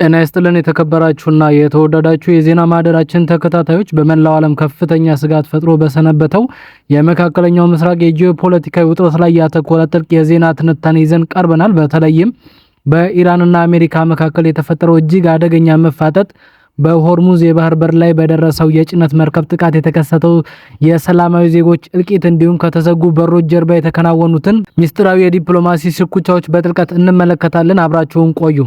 ጤና ይስጥልን የተከበራችሁና የተወደዳችሁ የዜና ማህደራችን ተከታታዮች፣ በመላው ዓለም ከፍተኛ ስጋት ፈጥሮ በሰነበተው የመካከለኛው ምስራቅ የጂኦፖለቲካዊ ውጥረት ላይ ያተኮረ ጥልቅ የዜና ትንታኔ ይዘን ቀርበናል። በተለይም በኢራንና አሜሪካ መካከል የተፈጠረው እጅግ አደገኛ መፋጠጥ፣ በሆርሙዝ የባህር በር ላይ በደረሰው የጭነት መርከብ ጥቃት የተከሰተው የሰላማዊ ዜጎች እልቂት፣ እንዲሁም ከተዘጉ በሮች ጀርባ የተከናወኑትን ሚስጥራዊ የዲፕሎማሲ ሽኩቻዎች በጥልቀት እንመለከታለን። አብራችሁን ቆዩ።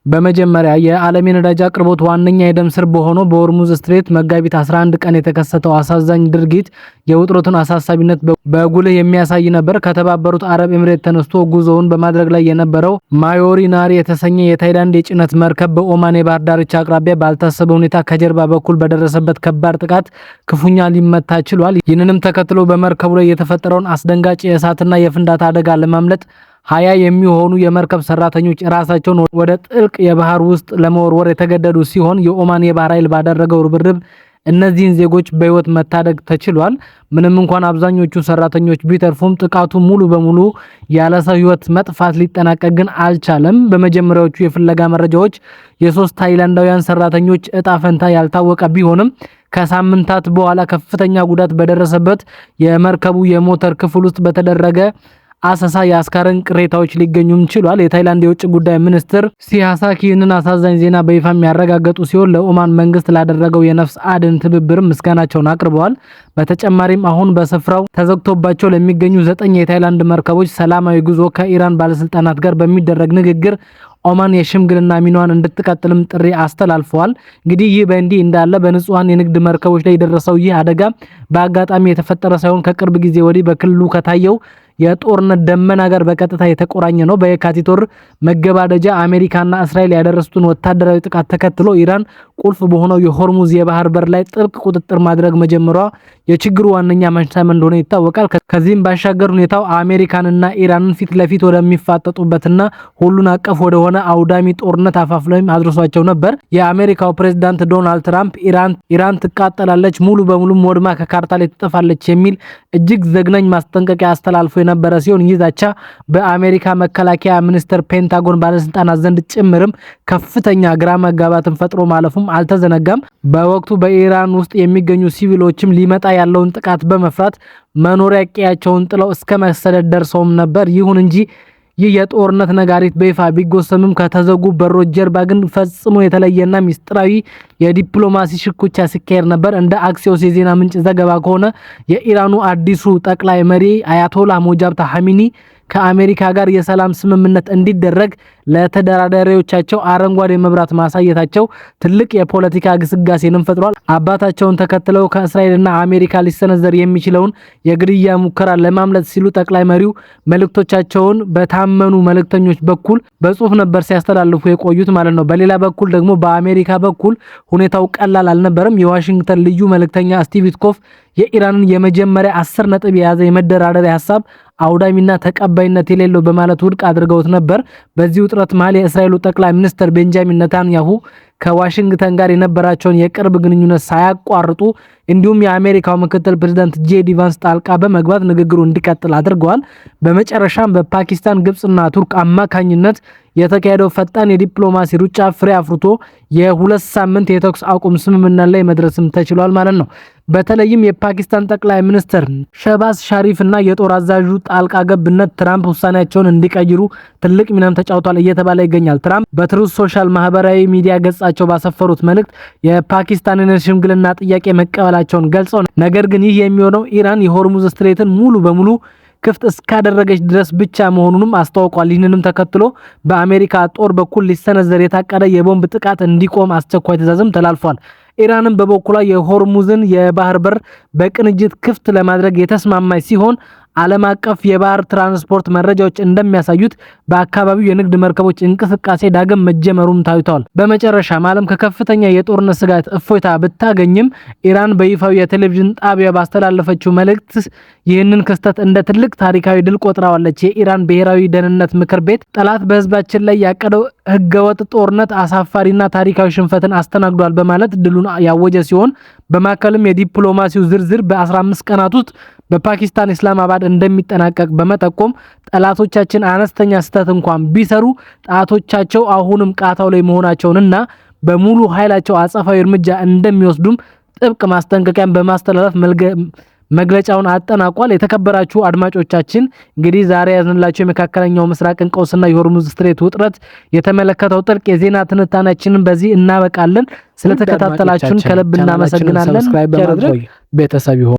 በመጀመሪያ የዓለም የነዳጅ አቅርቦት ዋነኛ የደም ስር በሆነው በሆርሙዝ Strait መጋቢት 11 ቀን የተከሰተው አሳዛኝ ድርጊት የውጥረቱን አሳሳቢነት በጉልህ የሚያሳይ ነበር። ከተባበሩት አረብ ኤምሬት ተነስቶ ጉዞውን በማድረግ ላይ የነበረው ማዮሪ ናሪ የተሰኘ የታይላንድ የጭነት መርከብ በኦማን የባህር ዳርቻ አቅራቢያ ባልታሰበ ሁኔታ ከጀርባ በኩል በደረሰበት ከባድ ጥቃት ክፉኛ ሊመታ ችሏል። ይህንንም ተከትሎ በመርከቡ ላይ የተፈጠረውን አስደንጋጭ የእሳትና የፍንዳታ አደጋ ለማምለጥ 20 የሚሆኑ የመርከብ ሰራተኞች ራሳቸውን ወደ ጥልቅ የባህር ውስጥ ለመወርወር የተገደዱ ሲሆን፣ የኦማን የባህር ኃይል ባደረገው ርብርብ እነዚህን ዜጎች በህይወት መታደግ ተችሏል። ምንም እንኳን አብዛኞቹ ሰራተኞች ቢተርፉም ጥቃቱ ሙሉ በሙሉ ያለ ሰው ህይወት መጥፋት ሊጠናቀቅ ግን አልቻለም። በመጀመሪያዎቹ የፍለጋ መረጃዎች የሶስት ታይላንዳውያን ሰራተኞች እጣ ፈንታ ያልታወቀ ቢሆንም፣ ከሳምንታት በኋላ ከፍተኛ ጉዳት በደረሰበት የመርከቡ የሞተር ክፍል ውስጥ በተደረገ አሰሳ የአስከሬን ቅሬታዎች ሊገኙም ችሏል። የታይላንድ የውጭ ጉዳይ ሚኒስትር ሲያሳክ ይህንን አሳዛኝ ዜና በይፋ ያረጋገጡ ሲሆን፣ ለኦማን መንግስት ላደረገው የነፍስ አድን ትብብር ምስጋናቸውን አቅርበዋል። በተጨማሪም አሁን በስፍራው ተዘግቶባቸው ለሚገኙ ዘጠኝ የታይላንድ መርከቦች ሰላማዊ ጉዞ ከኢራን ባለስልጣናት ጋር በሚደረግ ንግግር ኦማን የሽምግልና ሚናዋን እንድትቀጥልም ጥሪ አስተላልፈዋል። እንግዲህ ይህ በእንዲህ እንዳለ በንጹሃን የንግድ መርከቦች ላይ የደረሰው ይህ አደጋ በአጋጣሚ የተፈጠረ ሳይሆን ከቅርብ ጊዜ ወዲህ በክልሉ ከታየው የጦርነት ደመና ጋር በቀጥታ የተቆራኘ ነው። በየካቲት ወር መገባደጃ አሜሪካና እስራኤል ያደረሱትን ወታደራዊ ጥቃት ተከትሎ ኢራን ቁልፍ በሆነው የሆርሙዝ የባህር በር ላይ ጥብቅ ቁጥጥር ማድረግ መጀመሯ የችግሩ ዋነኛ መንስኤ እንደሆነ ይታወቃል። ከዚህም ባሻገር ሁኔታው አሜሪካንና ኢራንን ፊት ለፊት ወደሚፋጠጡበትና ሁሉን አቀፍ ወደሆነ አውዳሚ ጦርነት አፋፍ ላይም አድርሷቸው ነበር። የአሜሪካው ፕሬዝዳንት ዶናልድ ትራምፕ ኢራን ትቃጠላለች፣ ሙሉ በሙሉ ወድማ ከካርታ ላይ ትጠፋለች የሚል እጅግ ዘግናኝ ማስጠንቀቂያ አስተላልፎ የነበረ ሲሆን፣ ይህ ዛቻ በአሜሪካ መከላከያ ሚኒስቴር ፔንታጎን ባለስልጣናት ዘንድ ጭምርም ከፍተኛ ግራ መጋባትን ፈጥሮ ማለፉም አልተዘነጋም። በወቅቱ በኢራን ውስጥ የሚገኙ ሲቪሎችም ሊመጣ ያለውን ጥቃት በመፍራት መኖሪያ ቀያቸውን ጥለው እስከ መሰደድ ደርሰውም ነበር። ይሁን እንጂ ይህ የጦርነት ነጋሪት በይፋ ቢጎሰምም ከተዘጉ በሮች ጀርባ ግን ፈጽሞ የተለየና ሚስጥራዊ የዲፕሎማሲ ሽኩቻ ሲካሄድ ነበር። እንደ አክሲዮስ የዜና ምንጭ ዘገባ ከሆነ የኢራኑ አዲሱ ጠቅላይ መሪ አያቶላህ ሞጃብታ ሐሚኒ ከአሜሪካ ጋር የሰላም ስምምነት እንዲደረግ ለተደራዳሪዎቻቸው አረንጓዴ መብራት ማሳየታቸው ትልቅ የፖለቲካ ግስጋሴንም ፈጥሯል። አባታቸውን ተከትለው ከእስራኤልና አሜሪካ ሊሰነዘር የሚችለውን የግድያ ሙከራ ለማምለጥ ሲሉ ጠቅላይ መሪው መልእክቶቻቸውን በታመኑ መልእክተኞች በኩል በጽሁፍ ነበር ሲያስተላልፉ የቆዩት ማለት ነው። በሌላ በኩል ደግሞ በአሜሪካ በኩል ሁኔታው ቀላል አልነበረም። የዋሽንግተን ልዩ መልእክተኛ ስቲቭ ዊትኮፍ የኢራንን የመጀመሪያ 10 ነጥብ የያዘ የመደራደሪያ ሀሳብ አውዳሚና ተቀባይነት የሌለው በማለት ውድቅ አድርገውት ነበር። በዚህ ውጥረት መሃል የእስራኤሉ ጠቅላይ ሚኒስትር ቤንጃሚን ነታንያሁ ከዋሽንግተን ጋር የነበራቸውን የቅርብ ግንኙነት ሳያቋርጡ እንዲሁም የአሜሪካው ምክትል ፕሬዝዳንት ጄዲ ቫንስ ጣልቃ በመግባት ንግግሩ እንዲቀጥል አድርገዋል። በመጨረሻም በፓኪስታን፣ ግብጽና ቱርክ አማካኝነት የተካሄደው ፈጣን የዲፕሎማሲ ሩጫ ፍሬ አፍርቶ የ2 ሳምንት የተኩስ አቁም ስምምነት ላይ መድረስም ተችሏል ማለት ነው። በተለይም የፓኪስታን ጠቅላይ ሚኒስትር ሸባዝ ሻሪፍ እና የጦር አዛዡ ጣልቃ ገብነት ትራምፕ ውሳኔያቸውን እንዲቀይሩ ትልቅ ሚናም ተጫውቷል እየተባለ ይገኛል። ትራምፕ በትሩዝ ሶሻል ማህበራዊ ሚዲያ ገጻቸው ባሰፈሩት መልእክት የፓኪስታንን ሽምግልና ጥያቄ መቀበላቸውን ገልጸው፣ ነገር ግን ይህ የሚሆነው ኢራን የሆርሙዝ Strait ን ሙሉ በሙሉ ክፍት እስካደረገች ድረስ ብቻ መሆኑንም አስታውቋል። ይህንንም ተከትሎ በአሜሪካ ጦር በኩል ሊሰነዘር የታቀደ የቦምብ ጥቃት እንዲቆም አስቸኳይ ትዕዛዝም ተላልፏል። ኢራንም በበኩሏ የሆርሙዝን የባህር በር በቅንጅት ክፍት ለማድረግ የተስማማች ሲሆን፣ ዓለም አቀፍ የባህር ትራንስፖርት መረጃዎች እንደሚያሳዩት በአካባቢው የንግድ መርከቦች እንቅስቃሴ ዳግም መጀመሩም ታይቷል። በመጨረሻም ዓለም ከከፍተኛ የጦርነት ስጋት እፎይታ ብታገኝም፣ ኢራን በይፋዊ የቴሌቪዥን ጣቢያ ባስተላለፈችው መልእክት ይህንን ክስተት እንደ ትልቅ ታሪካዊ ድል ቆጥራዋለች። የኢራን ብሔራዊ ደህንነት ምክር ቤት ጠላት በህዝባችን ላይ ያቀደው ህገወጥ ጦርነት አሳፋሪና ታሪካዊ ሽንፈትን አስተናግዷል በማለት ድሉን ያወጀ ሲሆን፣ በማከልም የዲፕሎማሲው ዝርዝር በ15 ቀናት ውስጥ በፓኪስታን ኢስላማባድ እንደሚጠናቀቅ በመጠቆም ጠላቶቻችን አነስተኛ ስህተት እንኳን ቢሰሩ ጣቶቻቸው አሁንም ቃታው ላይ መሆናቸውንና በሙሉ ኃይላቸው አጸፋዊ እርምጃ እንደሚወስዱም ጥብቅ ማስጠንቀቂያን በማስተላለፍ መግለጫውን አጠናቋል። የተከበራችሁ አድማጮቻችን፣ እንግዲህ ዛሬ ያዝንላችሁ የመካከለኛው ምስራቅን ቀውስና የሆርሙዝ Strait ውጥረት የተመለከተው ጥልቅ የዜና ትንታኔያችንን በዚህ እናበቃለን። ስለተከታተላችሁን ከልብ እናመሰግናለን። Subscribe በማድረግ ቤተሰብ ይሁኑ።